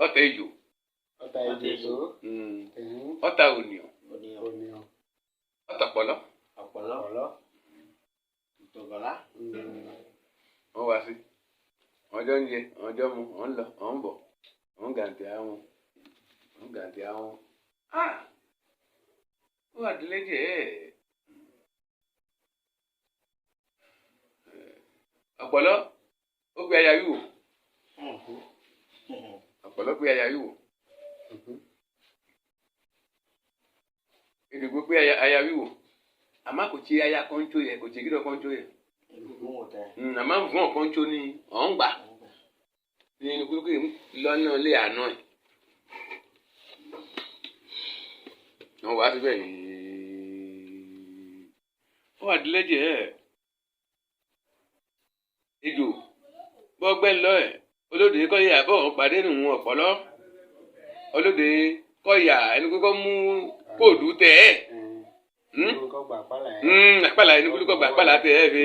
Ọ̀tá ejò. Ọ̀tá ejò. Ọ̀tá ònìyàn. Ònìyàn. Ọ̀tá ọ̀pọ̀lọ́. Ọ̀pọ̀lọ́. Ọ̀pọ̀lọ́. Tọ̀gọ̀lá. Wọ́n wá sí. Wọ́n jọ ń jẹ, wọ́n jọ mu, wọ́n ń lọ, wọ́n ń bọ̀, wọ́n ń gàǹtì àwọn, wọ́n ń gàǹtì àwọn. Ó wà délé jẹ́ ẹ̀. Ọ̀pọ̀lọ́ ó gbé aya wíwò. Ọ̀pọ̀lọ́ gbé aya wíwò. Ìdìgbò gbé aya wíwò. Àmọ́ kò tí aya kọ́ńtò yẹ, kò tí gídọ̀ kọ́ńtò yẹ. Àmọ́ vọ́n kọ́ńtò ni ọ̀ ń gbà. Ní inú kúrúkú lọ́nà lé àná ẹ̀. Wọ́n wá síbẹ̀ yìí. Ó wà délé jẹ́ ẹ̀. Ejò bọ́gbẹ́ ńlọ ẹ̀ olóde kọ́yà bọ̀ pàdé nù ọ̀pọ̀lọ́ olóde kọ́yà ẹni kókó mú kóòdù tẹ̀ ẹ́. Àpàlà ẹni kókó gbà àpàlà tẹ̀ ẹ́ fi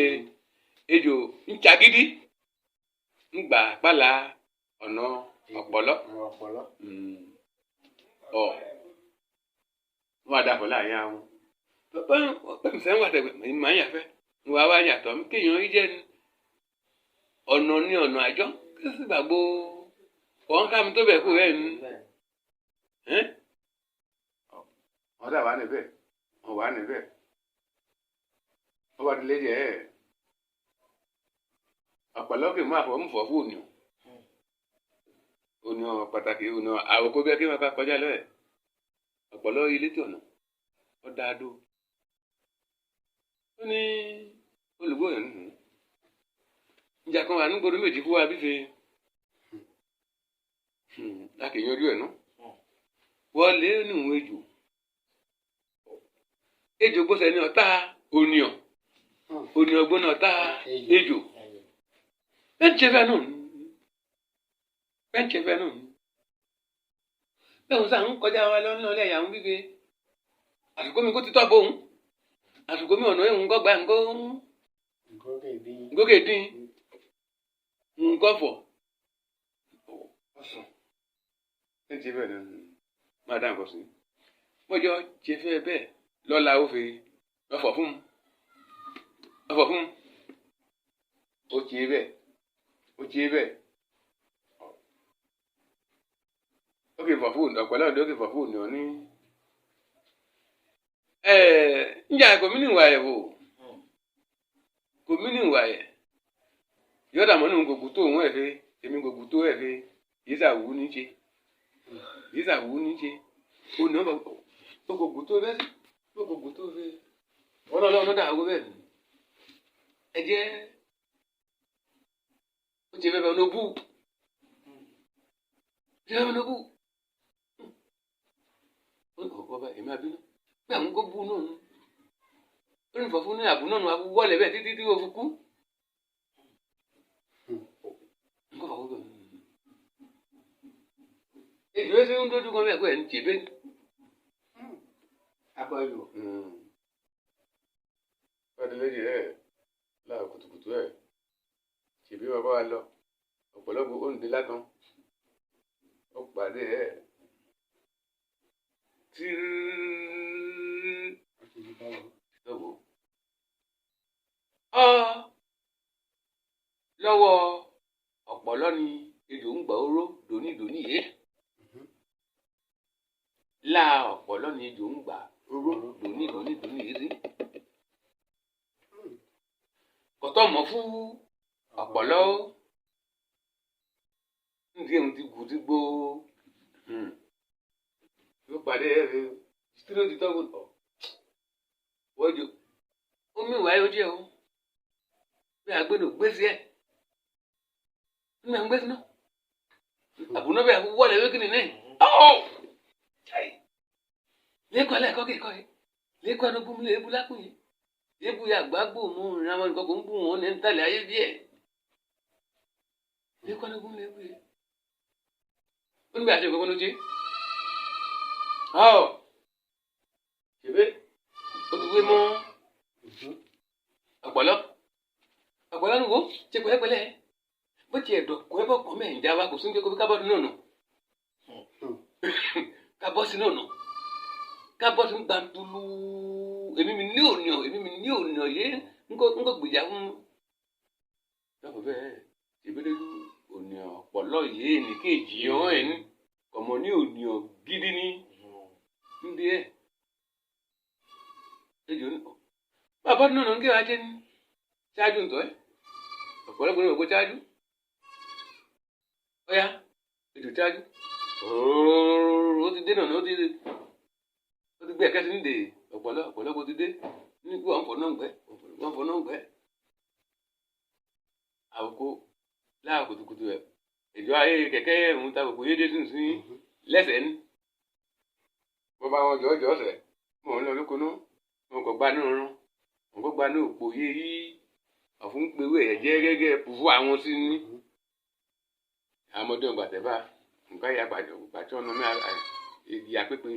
ejò ńtsagídí ńgbà àpàlà ọ̀nà ọ̀pọ̀lọ́ ọ̀ wọ́n àdàpọ̀ láàyè àwọn pẹ́ẹ́mùsẹ́ ń wà tẹ̀gbẹ́ màá yàn fẹ́ wà wá yàtọ̀ kéèyàn yí jẹ́ ni ọ̀nà ní ọ̀nà àjọ kí sì gbàgbó wọ́n ká mi tó bẹ̀ kú rẹ̀ ni. Wọ́n dà wá níbẹ̀ wọ́n wá níbẹ̀ wọ́n wá dilé jẹ́ ẹ̀ ọ̀pọ̀lọpọ̀ kì í mú àfọwọ́mùfọ́ fún òní òní pàtàkì òní àwòkọ́ bí akéwà ká kọjá lọ́ẹ̀ ọ̀pọ̀lọ́ ilé tí ọ̀nà ó dáa dó ó ní olùgbòyàn nìyí ìjà kan wà nígboro méjì kú wa bí fi a kì í yanjú ẹ̀ ná wọlé níwọ̀n ejò ejò gbọ́sẹ̀ ní ọ̀tá ònìyàn ònìyàn gbóná ọ̀tá ejò bẹ́ẹ̀ fẹ́ nù bẹ́ẹ̀ fẹ́ nù bẹ́ẹ̀ ń sàn ń kọjá wa lọ́nà ilé ìyàwó gbígbé àsìkò mi kó ti tọ́ bóun àsìkò mi ọ̀nà ìhùn kọ́ gbà ń kó ngókè dín nkɔfɔ ɔsùn ní ti bẹ́ẹ̀ nínú máa dá nǹkan sí mọ́jọ́ ṣe fẹ́ bẹ́ẹ̀ lọ́la ó fi lọ́fọ̀ fún lọ́fọ̀ fún ó ṣe bẹ́ẹ̀ ó ṣe bẹ́ẹ̀ ó kì í fọ̀ fún ọ̀pẹ̀lẹ́ ọ̀dọ́ ó kì í fọ̀ fún òní ọ̀ní. Ǹjà kò mí nìwà ẹ̀ wò kò mí nìwà ẹ̀ yọ̀dà mọ́nú gbogbo tó òun ẹ̀ fi èmi gbogbo tó ẹ̀ fi yíṣà wù ní ṣe yíṣà wù ní ṣe òní ọ̀bà gbogbo tó bẹ́ẹ̀ sí gbogbo tó fẹ́ ọlọ́ọ̀lọ́ ọ̀nà dàgbò bẹ́ẹ̀ ni ẹ jẹ́ ó ti fẹ́ fẹ́ ọ̀nà bú ti fẹ́ ọ̀nà bú ọba èmi àbínú pé àwọn kò bú náà nù ó ní fọ̀fún ní àbú náà nù abú wọlé bẹ́ẹ̀ títí tí ó fi kú. Ejò ẹsẹ̀ ń dójú kan bẹ́ẹ̀ kó ẹ̀ ń tì bẹ́ẹ̀. Akọ ejò. Fadéléjì ẹ̀ láàárọ̀ kùtùkùtù ẹ̀ tìbí bàbá wa lọ ọ̀pọ̀lọpọ̀ òǹdè látàn ó pàdé ẹ̀ tíírí lọ́wọ́. Ọ lọ́wọ́ ọ̀pọ̀lọ́ ni ejò ń gbà oró dòní dòní yé. Láà ọ̀pọ̀lọ́ ni ejò ń gbà oró dòní dòní dòní yé sí. Kọ̀tọ́ mọ̀ fún ọ̀pọ̀lọ́ ó. Ndí ehun ti gùn ti gbó. Yóò pàdé ẹ̀ fi títí ti tọ́gbọ̀n ọ̀. Wọ́n jò omi ìwà yóò jẹ́ o. Bí agbẹ́nu gbèsè ẹ̀. Nínú àwọn gbèsè náà. Àbùnà bẹ́ẹ̀ wọlé wíkìnì náà. Ọ̀! Lẹ́kọ̀ọ́ lẹ́kọ̀ọ́ kíkọ́ yìí. Lẹ́kọ̀ọ́ ẹnu búmi lẹ́ẹ̀bù lákùn yìí. Lẹ́ẹ̀bù yà gbàgbó mú ìrìn àwọn nǹkan kò ń bù wọn ní ntàlẹ̀ ayé díẹ̀. Lẹ́kọ̀ọ́ ẹnu búmi lẹ́ẹ̀bù yìí. Ó ní bí a ṣe kọ́kọ́ ló ṣe. Ọ̀! Ṣèbé ó ti wé mọ́ ọ̀pọ̀lọ́. Ọ̀pọ̀lọ́ ni wo ṣe pẹ̀lẹ́pẹ̀lẹ́. Bó tiẹ̀ dọ̀ kọ́ ẹ bọ̀ kọ́ mẹ́ ìjà wa kò sún kí kábọ́ọ̀dù náà nù. Ká bọ́ sínú ọ̀nà, ká bọ́ sínú gbàǹtulu. Èmi mi ní ònìyàn, èmi mi ní ònìyàn yé ńkọ́ ńkọ́ gbèjà fún. Lọ́kọ̀ bẹ́ẹ̀ ìbílẹ̀ ònìyàn ọ̀pọ̀lọ́ yé ní kéèjì ọ̀hún ẹ̀ ní kọ̀mọ̀ ní ònìyàn gidi ní ndí ẹ̀. Ejò ní bàbá nínú ọ̀nà kí wàá jẹ́ ní ṣáájú ntọ́ ẹ̀ ọ̀pọ̀lọpọ̀ ní òkú ṣáájú. Ọ̀yá ejò ṣáájú. Ooo, ó ti dé nànà, ó ti gbé ẹ̀kẹ́ sí ní dè ọ̀pọ̀lọ́ ọ̀pọ̀lọpọ̀ ti dé ní kí wọ́n fọ̀ náà gbẹ́ wọ́n fọ̀ náà gbẹ́. Àwòkọ́ láà kùtùkùtù ẹ̀ ìjọ ayé kẹ̀kẹ́ ń ta gbogbo yédè tún sí lẹ́sẹ̀ ní. Bó bá wọn jọ̀ọ́ jọ̀ọ́ sẹ̀ mò ń lọ lóko náà wọn kò gba nínú rún wọn kò gba ní òpó yé yí ọ̀fun pewé ẹ̀ jẹ́ gẹ́gẹ́ pùfú àwọn sí ní. Àwọn ọmọdé ọgbà tẹ̀ bá nǹkan yà pàjọ́ ọ̀nà mi igi àpépé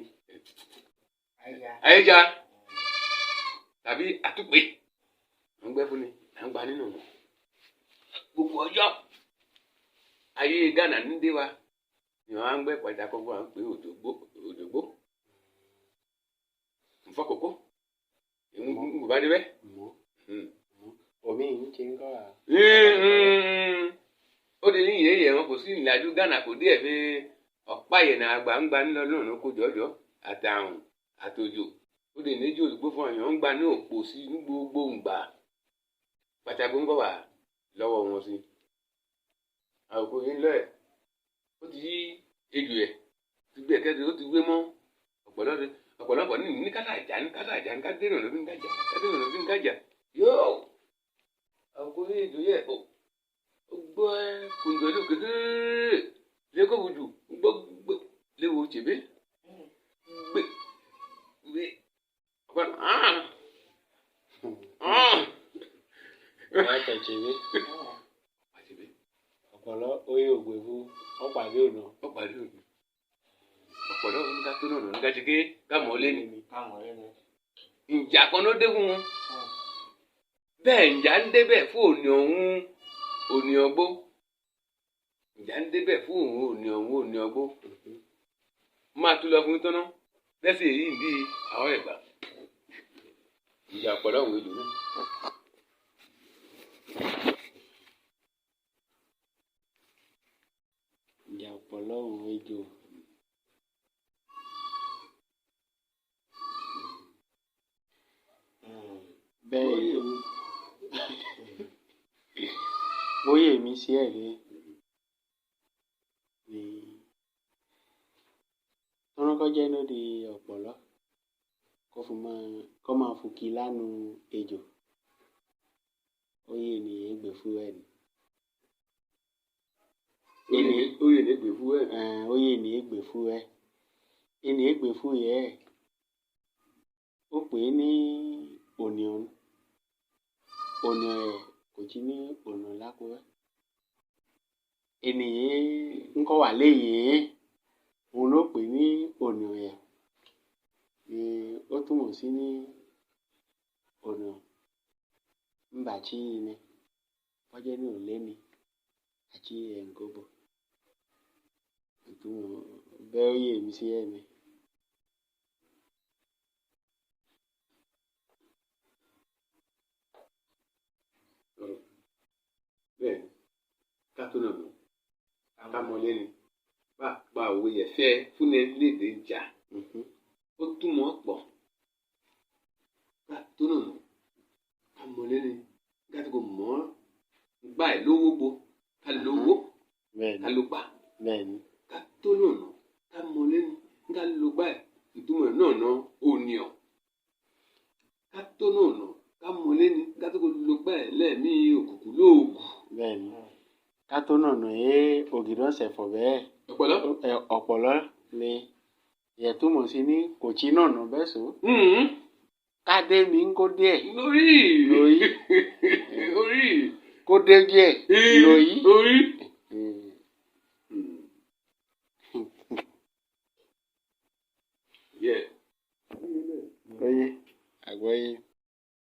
ayéjà tàbí àtúpè à ń gbẹ́ fún ni à ń gba nínú wọn. Gbogbo ọjọ́ ayé Ghana ń dé wa ni wọn á ń gbẹ́ pàjákọ́ fún wa ń pè òjògbó òjògbó nfọkòkò ń bá débẹ̀. Mọ́ omi yìí ń ṣe ń kọ́ à. Ó di ní ìyẹ́yẹ́ wọn kò sí ìlàjú Ghana kò díẹ̀ fi ọ̀pá ìyẹn àgbà ń gba ńlọ náà kó jọjọ àtàrùn àtòjò ó di níjó òdùgbò fún ọyàn ń gba ní òpó sí ní gbogbo ǹgbà pàtàkì ń bọ̀ wá lọ́wọ́ wọn sí. Àwòkọ́ yìí ń lọ ẹ̀ ó ti yí ejò ẹ̀ ti gbé ẹ̀kẹ́ ó ti gbé mọ́ ọ̀pọ̀lọpọ̀ ní kátà ìjà ní kátà ìjà ní kátà dèrò ní kájà kátà dèrò ní kájà yóò àwòkọ́ yìí ejò yẹ ó gbọ́ ẹ kòǹdò ẹ̀ lókè kéèrè lẹ́kọ̀ọ́ wùdù gbọ́ gbé léwo tèbé gbé gbé ọ̀pọ̀ Wọ́n tẹ̀sí mi. àtẹ̀bé Ọ̀pọ̀lọ́ oyè ògbè fún ọ̀pàdé ònà. ọ̀pàdé òdu ọ̀pọ̀lọpọ̀ ní ká tó náà ní ká ṣe ké ká mọ̀ ọ́ lé ní. Káwọn lẹ́nu. Ìjà kan ló dé fún wọn bẹ́ẹ̀ ìjà ń débẹ̀ fún òní ọ̀hún òní ọgbó ìjà ń débẹ̀ fún òun òní ọ̀hún òní ọgbó máa tún lọ fún tọ́nà lẹ́sìn èyí ń bí àwọn ẹ̀gbà ìjà ọ̀pọ̀lọpọ̀ òun èlò náà. Ìjà ọ̀pọ̀lọ́ òun ejò. Bẹ́ẹ̀ ni bóyá èmi ṣe ẹ̀ rí ni tọ́rọ́kọ́jẹ́ ló di ọ̀pọ̀lọ́ kó fi máa kó máa fòkì lánu ejò oyè ni ègbè fún ẹ ni. Oyè ní gbè fún ẹ. Oyè ni ègbè fún ẹ ẹni ègbè fún yẹ ẹ ó pè é ní ònìọ̀n ònìọ̀n ẹ̀ kò tí ní ọ̀nà lápò ẹ ènìyàn ńkọ́ wà léyìn òun ló pè ní ọ̀nà ẹ̀ ni ó túmọ̀ sí ní ọ̀nà ńbàtí ni wọ́n ní òléni àti ẹ̀ǹgọ́bọ̀ ìtumọ̀ bẹ́ẹ̀ ó yé mi sí ẹ̀ mi. Bẹ́ẹ̀ ni ká tó nà nù ká mọ lẹ́nu bá pa òwe yẹn fẹ́ fúnni léde jà ó túmọ̀ pọ̀ ká tó nà nù ká mọ lẹ́nu ká tó kò mọ́ gbà ẹ̀ lówó gbo ká lówó Bẹ́ẹ̀ni ká ló gbà bẹ́ẹ̀ni ká tó nà nù ká mọ lẹ́nu ká ló gbà ẹ̀ ìtumọ̀ náà ná ònìyàn ká tó nà nù ká mọ lẹ́nu ká tó kò ló gbà ẹ̀ lẹ́ẹ̀mí òkùnkùn lóògùn. Bẹ́ẹ̀ni ká tó nànà é ògìdán ṣẹ̀fọ̀ bẹ́ẹ̀ Ọ̀pọ̀lọ́. Ẹ ọ̀pọ̀lọ́ ni ìyẹn túmọ̀ sí ní kò tí nànà bẹ́ẹ̀ sọ ká dé mi ń kó díẹ̀ Lórí. Lórí. Orí. Kó dé díẹ̀ lóyí. Orí. Yeah. Lóyí àgbọ̀yé.